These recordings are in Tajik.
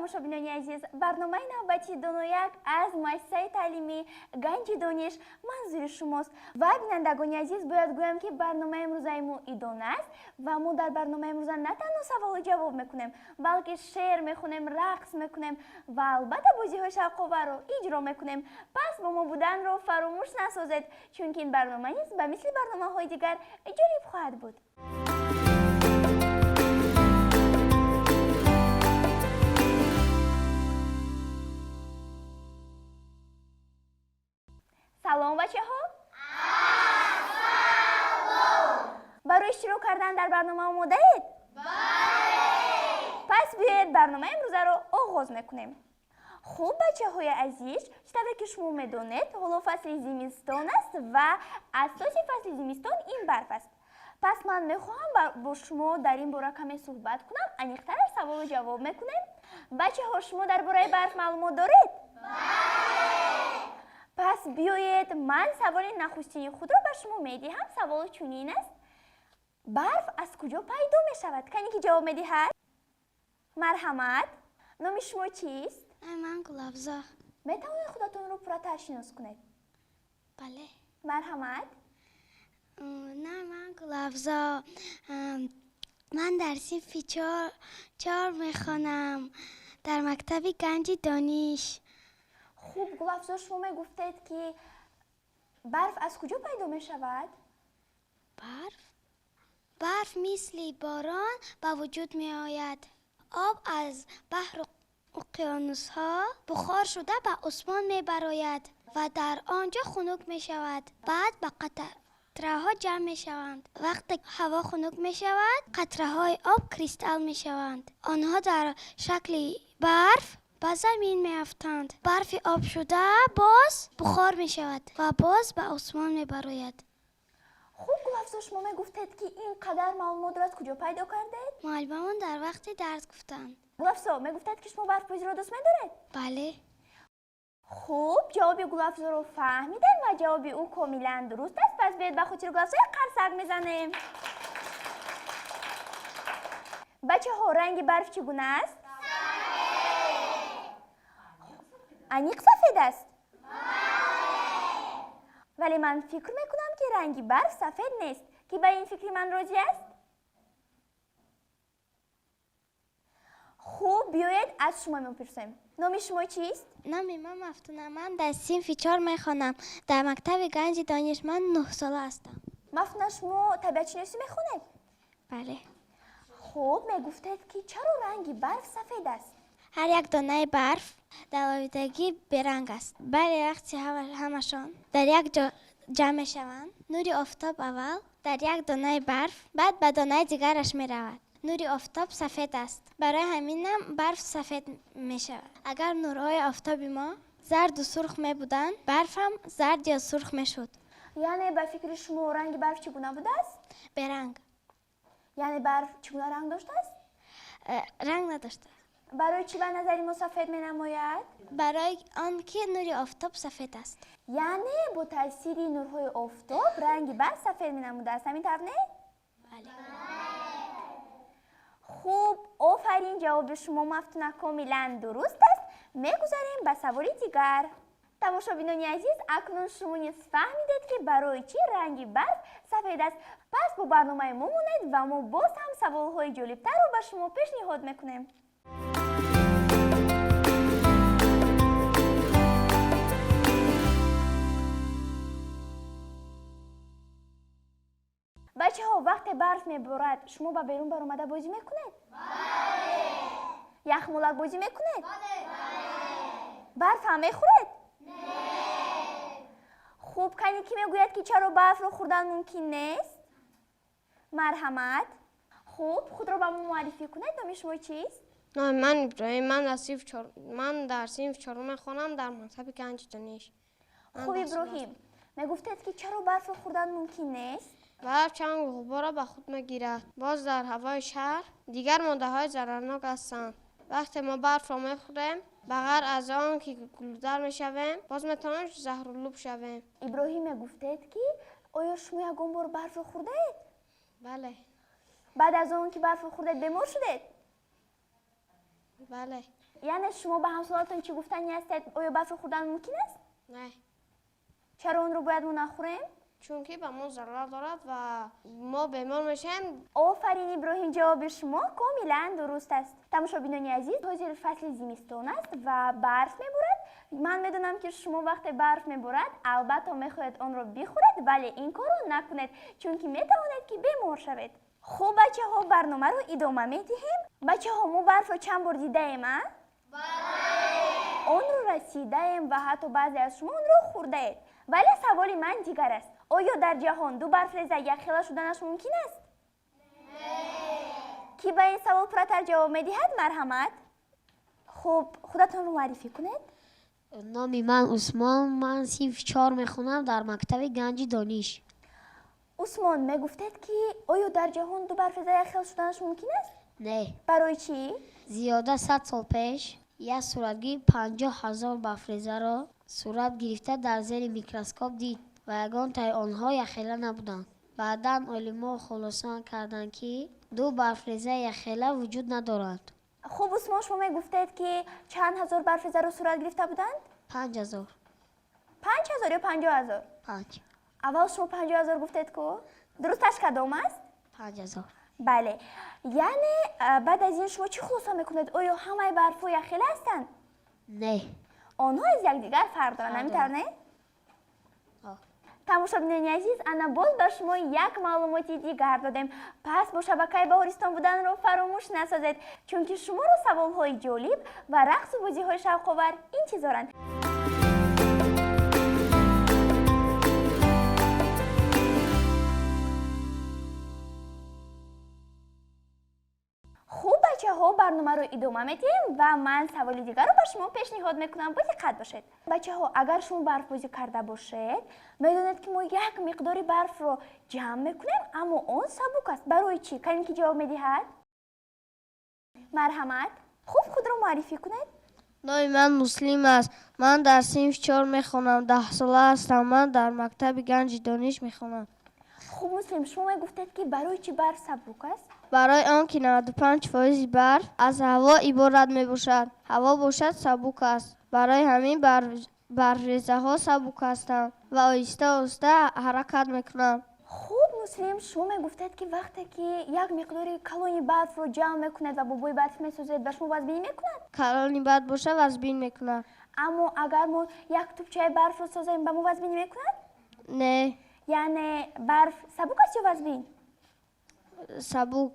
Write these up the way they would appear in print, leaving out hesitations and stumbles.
Тамошобинони азиз, барномаи навбатии Донояк аз муассисаи таълимии Ганҷи дониш манзури шумост. Ва бинандагони азиз, бояд гӯям, ки барномаи имрӯзаи мо идона аст ва мо дар барномаи имрӯза на танҳо саволу ҷавоб мекунем, балки шеър мехонем, рақс мекунем ва албатта бозиҳои шавқоварро иҷро мекунем. Пас бо мо буданро фаромӯш насозед, чунки ин барнома низ ба мисли барномаҳои дигар ҷолиб хоҳад буд. Салом, бачаҳо! Барои иштирок кардан дар барнома омодаед? Пас биёед, барномаи имрӯзаро оғоз мекунем. Хуб, бачаҳои азиз, чӣ тавре ки шумо медонед, ҳоло фасли зимистон аст ва асоси фасли зимистон ин барф аст. Пас ман мехоҳам бо шумо дар ин бора каме суҳбат кунам, аниқтараш саволу ҷавоб мекунем. Бачаҳо, шумо дар бораи барф маълумот доред? Пас биёед, ман саволи нахустини худро ба шумо медиҳам. Савол чунин аст: барф аз куҷо пайдо мешавад? Кане ки ҷавоб медиҳад? Марҳамат, номи шумо чист? Ман Гулафзо. Метавонед худатонро пурратар шинос кунед? Бале. Марҳамат. Номи ман Гулафзо. Ман дар синфи чор мехонам дар мактаби Ганҷи дониш. Хуб, Гулафзо, шумо мегуфтед, ки барф аз куҷо пайдо мешавад? Барф? Барф мисли борон ба вуҷуд меояд. Об аз баҳру уқёнусҳо бухор шуда ба осмон мебарояд ва дар он ҷо хунук мешавад. Баъд ба қатраҳо ҷамъ мешаванд. Вақте ҳаво хунук мешавад, қатраҳои об кристалл мешаванд. Онҳо дар шакли барф ба замин меафтанд. Барфи обшуда боз бухор мешавад ва боз ба осмон мебарояд. Хуб, Гулафзо, шумо мегуфтед, ки ин қадар маълумотро аз куҷо пайдо кардед? Муаллимамон дар вақти дарс гуфтанд. Гулафзо, мегуфтед, ки шумо барфбозиро дӯст медоред? Бале. Хуб, ҷавоби Гулафзоро фаҳмидем ва ҷавоби ӯ комилан дуруст аст. Пас биёед, ба хотири Гулафзо як қарсак мезанем. Бачаҳо, ранги барф чӣ гуна аст? Аниқ сафед аст, вале ман фикр мекунам, ки ранги барф сафед нест. Ки ба ин фикри ман розӣ аст? Хуб, биёед, аз шумо мепурсем. Номи шумо чист? Номи ман Мафтуна. Ман дар синфи чор мехонам дар мактаби Ганҷи дониш. Ман 9-сола ҳастам. Мафтуна, шумо табиатшиносӣ мехонед? Бале. Хуб, мегуфтед, ки чаро ранги барф сафед аст? Ҳар як донаи барф дар олудагӣ беранг аст. Бале, вақте ҳамашон дар як ҷо ҷамъ мешаванд, нури офтоб аввал дар як донаи барф, баъд ба донаи дигараш меравад. Нури офтоб сафед аст, барои ҳаминам барф сафед мешавад. Агар нурҳои офтоби мо зарду сурх мебуданд, барф ҳам зард ё сурх мешуд. Яъне ба фикри шумо ранги барф чӣ гуна будааст? Беранг. Яъне барф чӣ гуна ранг доштааст? Ранг надоштааст. Барои чӣ ба назари мо сафед менамояд? Барои он ки нури офтоб сафед аст. Яъне бо таъсири нурҳои офтоб ранги барф сафед менамудааст, ҳамин тавр, не? Бале. Хуб, офарин, ҷавоби шумо, Мафтуна, комилан дуруст аст. Мегузарем ба саволи дигар. Тамошобинони азиз, акнун шумо низ фаҳмидед, ки барои чӣ ранги барф сафед аст. Пас бо барномаи мо монед ва мо боз ҳам саволҳои ҷолибтарро ба шумо пешниҳод мекунем. Бачаҳо, вақте барф меборад, шумо ба берун баромада бозӣ мекунед? Яхмолак бозӣ мекунед? Барф ҳам мехӯред? Хуб, кани кӣ мегӯяд, ки чаро барфро хӯрдан мумкин нест? Марҳамат. Хуб, худро ба мо муаррифӣ кунед. Номи шумо чист? Номи ман Иброҳим. Ман дар синфи чорум мехонам дар мактаби Ганҷи дониш. Хуб, Иброҳим, мегуфтед, ки чаро барфро хӯрдан мумкин нест? Барф чангу ғуборро ба худ мегирад. Боз дар ҳавои шаҳр дигар моддаҳои зарарнок ҳастанд. Вақте мо барфро мехӯрем, ба ғайр аз он ки гулудар мешавем, боз метавонем заҳролуд шавем. Иброҳим, мегуфтед, ки оё шумо ягон бор барфро хӯрдаед? Бале. Баъд аз он ки барфро хӯрдед, бемор шудед? Бале. Яъне шумо ба ҳамсолатон чӣ гуфтанӣ ҳастед? Оё барфро хӯрдан мумкин аст? Не. Чаро онро бояд мо нахӯрем? Чунки ба мо зарар дорад ва мо бемор мешавем. Офарин, Иброҳим, ҷавоби шумо комилан дуруст аст. Тамошобинони азиз, ҳозир фасли зимистон аст ва барф меборад. Ман медонам, ки шумо вақте барф меборад, албатта мехоҳед онро бихӯред, вале ин корро накунед, чунки метавонед, ки бемор шавед. Хуб, бачаҳо, барномаро идома медиҳем. Бачаҳо, мо барфро чанд бор дидаем, а? Онро расидаем ва ҳатто баъзе аз шумо онро хӯрдаед. Вале саволи ман дигар аст. Оё дар ҷаҳон ду барфреза якхела шуданаш мумкин аст? Кӣ ба ин савол пурратар ҷавоб медиҳад, марҳамат. Хуб, худатонро муаррифӣ кунед. Номи ман Усмон, ман синфи 4 мехонам дар мактаби Ганҷи Дониш. Усмон, мегуфтед, ки оё дар ҷаҳон ду барфреза якхел шуданаш мумкин аст? Не. Барои чӣ? Зиёда 100 сол пеш як суратгир 50 000 барфрезаро сурат гирифта дар зери микроскоп дид ва ягонтаи онҳо якхела набуданд. Баъдан олимон хулоса карданд, ки ду барфрезаи якхела вуҷуд надоранд. Хуб, Усмон, шумо мегуфтед, ки чанд ҳазор барфрезаро сурат гирифта буданд? 5000. 5000 ё 50 000? Панҷ. Аввал шумо 50 000 гуфтед ку? Дурусташ кадом аст? 5000. Бале. Яъне баъд аз ин шумо чӣ хулоса мекунед? Оё ҳамаи барфҳо якхела ҳастанд? Не. Онҳо аз якдигар фарқ доранд, ҳамин тавр, не? О. Тамошобинони азиз, ана боз ба шумо як маълумоти дигар додем. Пас бо шабакаи Баҳористон буданро фаромӯш насозед, чунки шуморо саволҳои ҷолиб ва рақсу бозиҳои шавқовар интизоранд. Хуб, бачаҳо, барномаро идома медиҳем ва ман саволи дигарро ба шумо пешниҳод мекунам. Бо диққат бошед. Бачаҳо, агар шумо барфбозӣ карда бошед, медонед, ки мо як миқдори барфро ҷамъ мекунем, аммо он сабук аст. Барои чӣ? Кане ки ҷавоб медиҳад? Марҳамат. Хуб, худро муаррифӣ кунед. Номи ман Муслим аст. Ман дар синфи 4 мехонам, 10-сола ҳастам. Ман дар мактаби Ганҷи Дониш мехонам. Хуб, Муслим, шумо мегуфтед, ки барои чӣ барф сабук аст? Барои он ки 95 фоизи барф аз ҳаво иборат мебошад. Ҳаво бошад, сабук аст. Барои ҳамин барфрезаҳо сабук ҳастанд ва оҳиста оҳиста ҳаракат мекунанд. Хуб, Муслим, шумо мегуфтед, ки вақте ки як миқдори калони барфро ҷамъ мекунед ва бобои барф месозед, ба шумо вазбинӣ мекунад? Калони барф бошад, вазбин мекунад. Аммо агар мо як тӯпчаи барфро созем, ба мо вазбинӣ мекунад? Не. Яъне барф сабук аст ё вазбин? Сабук.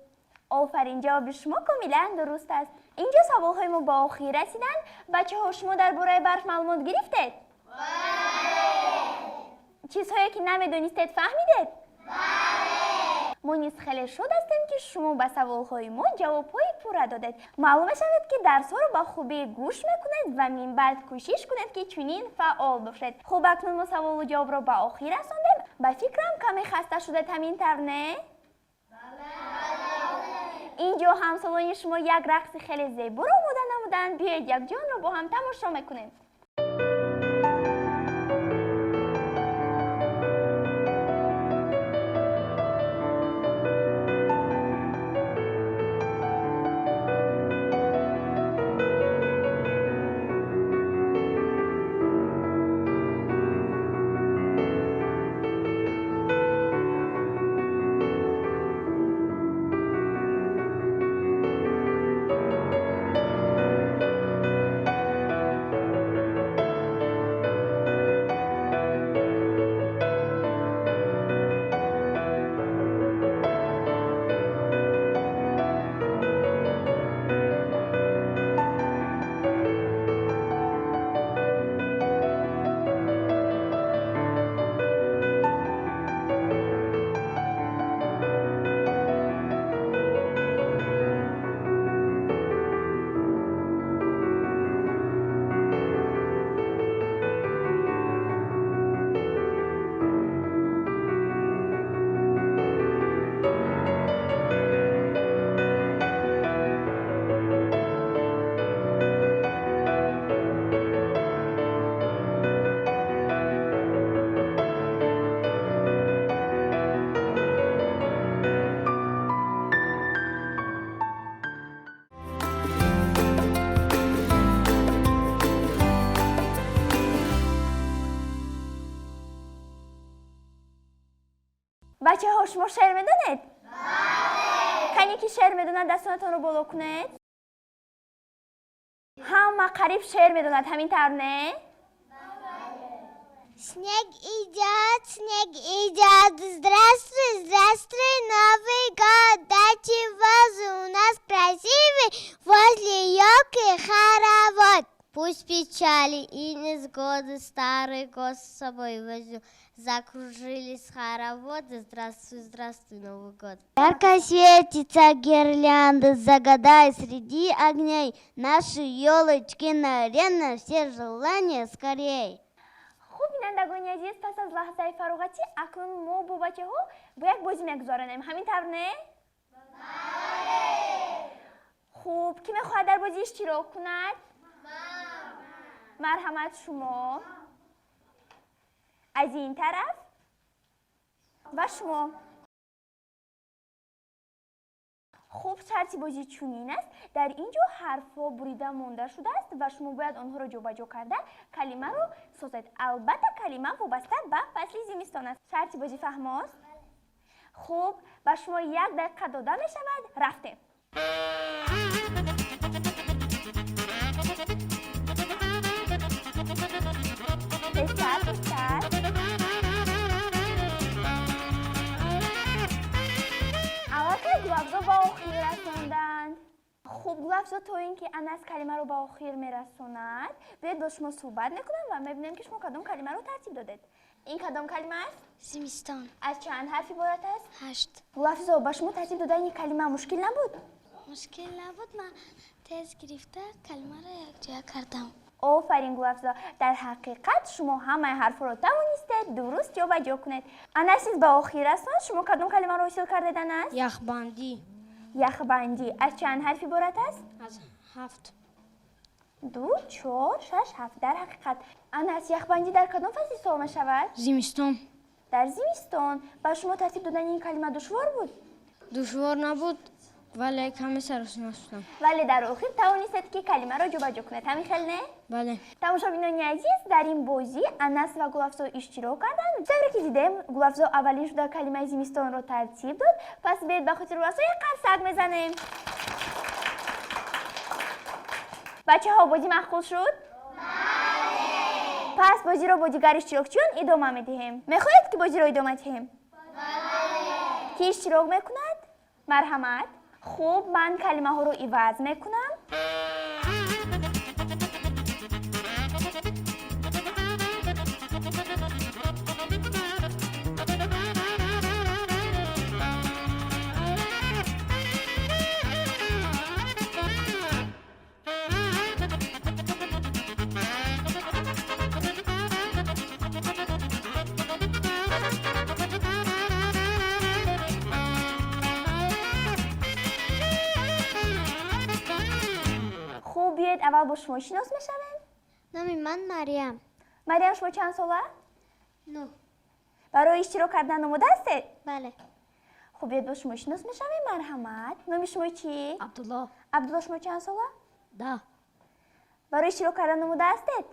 Офарин, ҷавоби шумо комилан дуруст аст. Инҷо саволҳои мо ба охир расиданд. Бачаҳо, шумо дар бораи барф маълумот гирифтед? Чизҳое ки намедонистед, фаҳмидед? Мо низ хеле шод ҳастем, ки шумо ба саволҳои мо ҷавобҳои пурра додед. Маълум мешавад, ки дарсҳоро ба хубӣ гӯш мекунед ва минбаъд кӯшиш кунед, ки чунин фаъол бошед. Хуб, акнун мо саволу ҷавобро ба охир расондем. Ба фикрам, каме хаста шудед, ҳамин тавр, не? Инҷо ҳамсолони шумо як рақси хеле зеборо омода намуданд. Биёед, якҷо онро бо ҳам тамошо мекунем. Бачаҳо, шумо шеър медонед? Бале. Кане ки шеър медонад, дастонатонро боло кунед. Ҳама қариб шеър медонад, ҳамин тавр не? Снег идет, здравствуй, здравствуй, Новый год. Да чего же у нас красивый возле елки хоровод. Пусть печали и невзгоды старый год с собой возьму. Закружились хороводы, здравствуй, здравствуй, Новый год. Ярко светится гирлянда, загадай среди огней. Наши елочки на все желания скорей. Хуб, бинандагони азиз, пас аз лаҳзаи фароғатӣ акнун мо бо бачаҳо бо як бозӣ мегузаронем. Ҳамин тавр не? Бале. Хуб, кӣ мехоҳад дар бозӣ иштирок кунад? Марҳамат, шумо аз ин тараф ва шумо. Хуб, шарти бозӣ чунин аст. Дар ин ҷо ҳарфҳо бурида монда шудааст ва шумо бояд онҳоро ҷобаҷо карда калимаро созед. Албатта, калима вобаста ба фасли зимистон аст. Шарти бозӣ фаҳмост? Хуб, ба шумо як дақиқа дода мешавад. Рафтем. Тезтар, тезтар. Аллакай Гулафзо ба охир расонданд. Хуб, Гулафзо, то ин ки Анас калимаро ба охир мерасонад, биёед бо шумо суҳбат мекунам ва мебинем, ки шумо кадом калимаро тартиб додед. Ин кадом калима аст? Зимистон. Аз чанд ҳарф иборат аст? 8. Гулафзо, ба шумо тартиб додани калима мушкил набуд? Мушкил набуд, ман тез гирифта калимаро якҷоя кардам. Офарин, Гулафзо, дар ҳақиқат шумо ҳамаи ҳарфҳоро тавонистед дуруст ҷобаҷо кунед. Анас низ ба охир расон. Шумо кадом калимаро ҳосил кардед, Анас? Яхбандӣ. Яхбандӣ аз чанд ҳарф иборат аст? Аз 7. 2, 4, 6, 7. Дар ҳақиқат Анас, яхбандӣ дар кадом фасли сол мешавад? Зимистон. Дар зимистон. Ба шумо тартиб додани ин калима душвор буд? Душвор набуд, вале каме саросима шудам. Вале дар охир тавонистед, ки калимаро ҷобаҷо кунед. Ҳамин хел не? Бале. Тамошобинони азиз, дар ин бозӣ Анас ва Гулафзо иштирок карданд. Тавре ки дидем, Гулафзо аввалин шуда калимаи зимистонро тартиб дод. Пас биёед ба хотири Гулафзо як қарсак мезанем. Бачаҳо, бозӣ маъқул шуд? Бале. Пас бозиро бо дигар иштирокчиён идома медиҳем. Мехоҳед, ки бозиро идома диҳем? Бале. Ки иштирок мекунад? Марҳамат. Хуб, ман калимаҳоро иваз мекунам. Хуб, биёед аввал бо шумо шинос мешавем. Номи ман Марьям. Марьям, шумо чанд сола? 9. Барои иштирок кардан омода ҳастед? Бале. Хуб, биёед бо шумо шинос мешавем. Марҳамат. Номи шумо чӣ? Абдулло. Абдулло, шумо чанд сола? 10. Барои иштирок кардан омода ҳастед?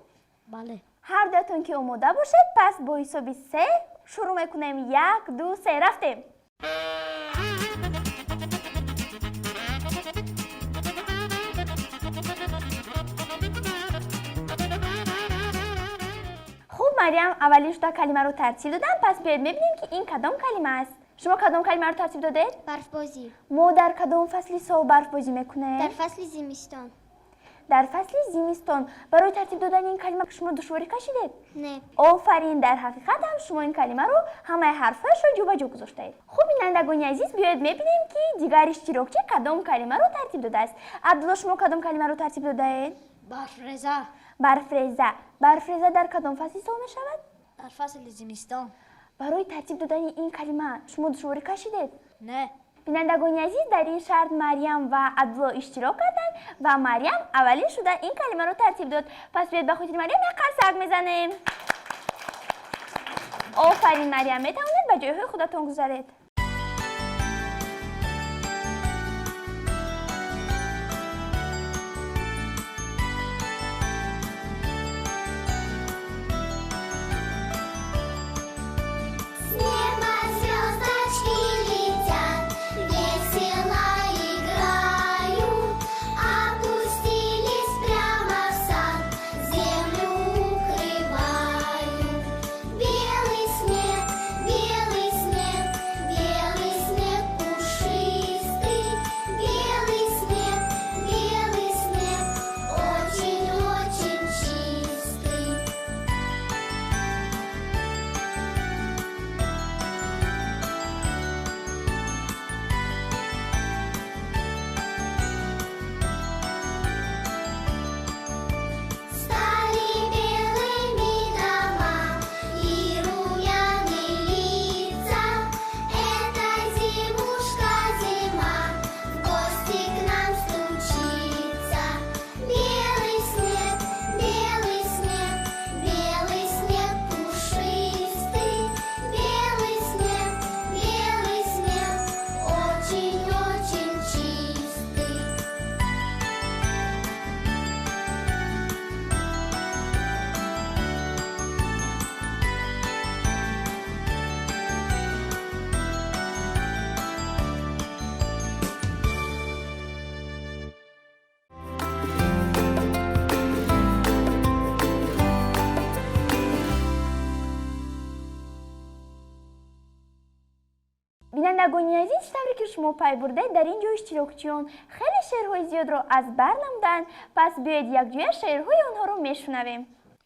Бале. Ҳар дуятон ки омода бошед, пас бо ҳисоби 3 шурӯъ мекунем. 1, 2, 3, рафтем. Хуб, Марьям аввалин шуда калимаро тартиб додам. Пас биёед мебинем, ки ин кадом калима аст. Шумо кадом калимаро тартиб додед? Барфбозӣ. Мо дар кадом фасли сол барфбозӣ мекунем? Дар фасли зимистон. Дар фасли зимистон. Барои тартиб додани ин калима шумо душворӣ кашидед? Не. Офарин, дар ҳақиқат ҳам шумо ин калимаро ҳамаи ҳарфҳояшро ҷобаҷо гузоштаед. Хуб, бинандагони азиз, биёед мебинем, ки дигар иштирокчӣ кадом калимаро тартиб додааст. Абдулло, шумо кадом калимаро тартиб додаед? Барфреза. Барфреза. Барфреза дар кадом фасли сол мешавад? Дар фасли зимистон. Барои тартиб додани ин калима шумо душворӣ кашидед? Не. Бинандагони азиз, дар ин шарт Марьям ва Абдулло иштирок карданд ва Марьям аввалин шуда ин калимаро тартиб дод. Пас биёед ба хотири Марьям як қарсак мезанем. Офарин, Марьям, метавонед ба ҷойҳои худатон гузаред. С неба звездочки. Бинандагони азиз, тавре ки шумо пай бурдед, дар ин ҷо иштирокчиён хеле шеърҳои зиёдро аз бар намуданд. Пас биёед якҷоя шеърҳои онҳоро мешунавем.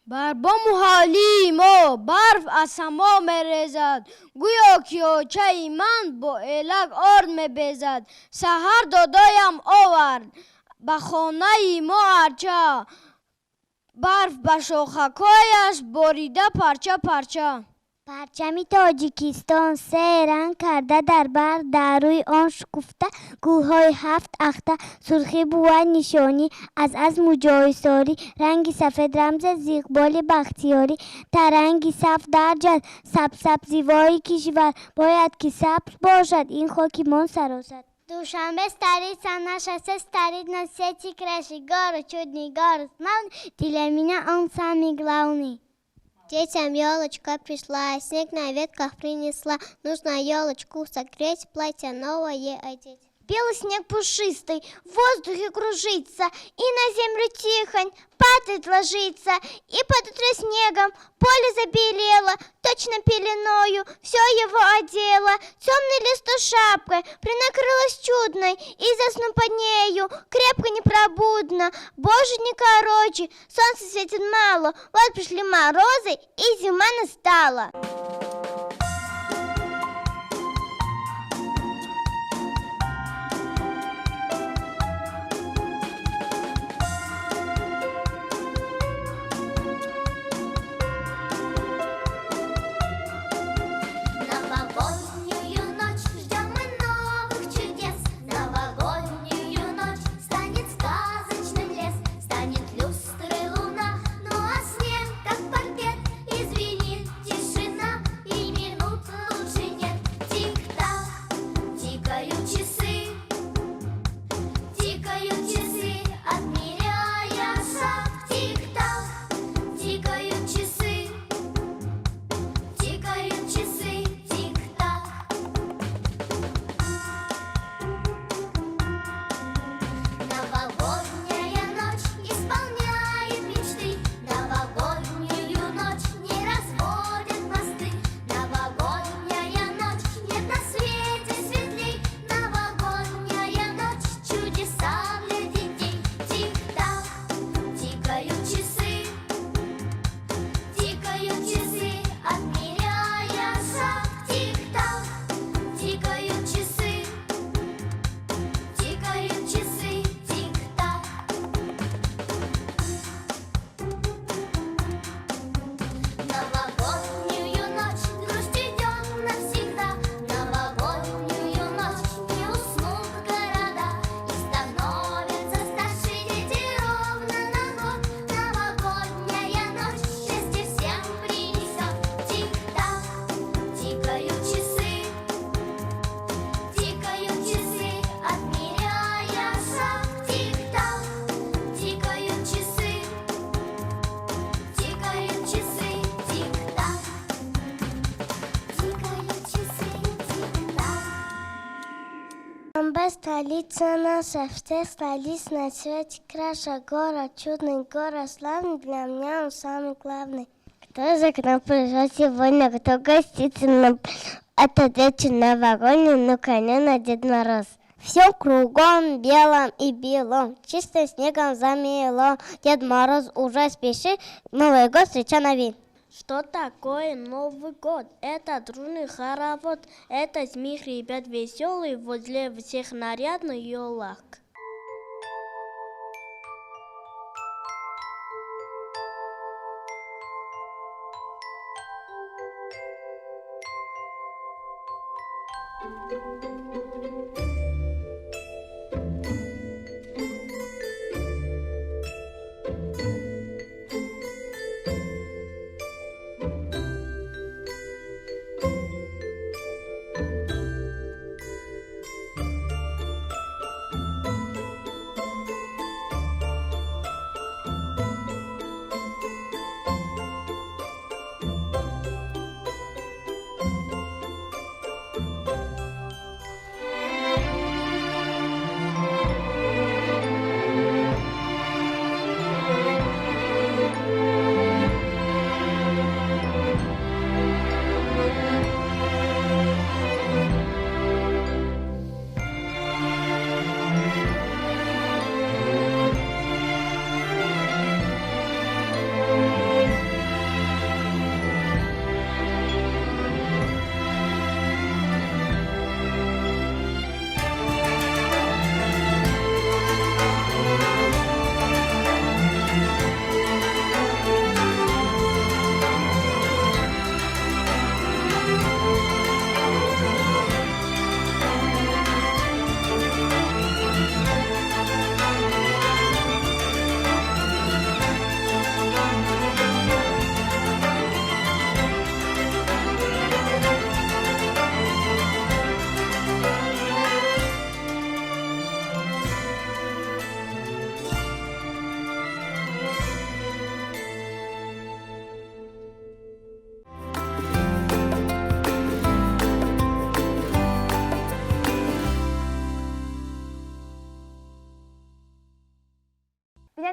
Бар бому ҳавлии мо барф аз само мерезад, гӯё ки очаи ман бо элак орд мебезад. Саҳар додоям овард ба хонаи мо арча, барф ба шохакҳояш борида парча парча. Парчами Тоҷикистон се ранг карда дар бар, дар рӯи он шукуфта гулҳои ҳафт ахта. Сурхӣ бувад нишонӣ аз азму ҷойсорӣ, ранги сафед рамзе зи иқболи бахтиёрӣ. Та ранги саф дарҷад сабсабзивои кишвар, бояд ки сабз бошад ин хоки мон саросар. Душанбе столица наша, все стоит на свете краше. Город чудный, город славный, для меня он самый главный. Детям елочка пришла, снег на ветках принесла. Нужно елочку согреть, платье новое одеть. Белый снег пушистый в воздухе кружится, и на землю тихо падает ложится, и под утро снегом поле забелело, точно пеленою все его одело. Темный лес то шапкой принакрылась чудной, и засну под нею крепко непробудно. Боже, не короче, солнце светит мало, вот пришли морозы, и зима настала. Новогоднюю ночь ждем мы новых чудес. Новогоднюю ночь станет сказочным лес, станет люстрой луна, ну а снег, как паркет, извинит тишина, и минут лучше нет. Тик-так, тикают часы, тикают часы, отмеряя шаг. Тик-так, тикают часы, тикают часы, тик-так. Новогодняя ночь исполняет мечты, новогоднюю ночь не разводят мосты, новогодняя ночь нет на свете светлей, новогодняя ночь чудеса для детей. Тик-так, тикают часы, тикают часы, отмеряя шаг. Тик-так, тикают часы, тикают часы, тик-так. Новогоднюю ночь грусть идет навсегда, новогоднюю ночь не уснут города, и становятся старше дети ровно на год. Новогодняя ночь счастье всем принесет. Тик-так, тикают часы, тикают часы, отмеряя шаг. Тик-так, тикают часы, тикают часы, тик-так, тикают часы, тик-так. Душанбе столица наша, все столиц на свете краше. Город чудный, город славный, для меня он самый главный. Кто же к нам пришел сегодня, кто гостится нам? Этот вечер новогодний, ну, конечно, Дед Мороз. Все кругом белом и белом, чисто снегом замело. Дед Мороз уже спешит, Новый год встреча новин. Что такое Новый год? Это дружный хоровод, это смех ребят веселый возле всех нарядных елок. Thank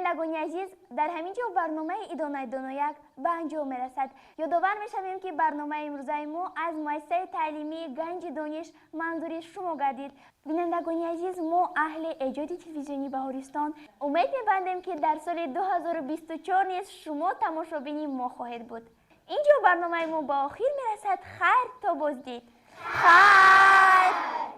Бинандагони азиз, дар ҳамин ҷо барномаи идонаи Донояк ба анҷом мерасад. Ёдовар мешавем, ки барномаи имрӯзаи мо аз муассисаи таълимии Ганҷи дониш манзури шумо гардид. Бинандагони азиз, мо аҳли эҷоди телевизиони Баҳористон умед мебандем, ки дар соли 2024 низ шумо тамошобини мо хоҳед буд. Инҷо барномаи мо ба охир мерасад. Хайр, то боздид, хайр.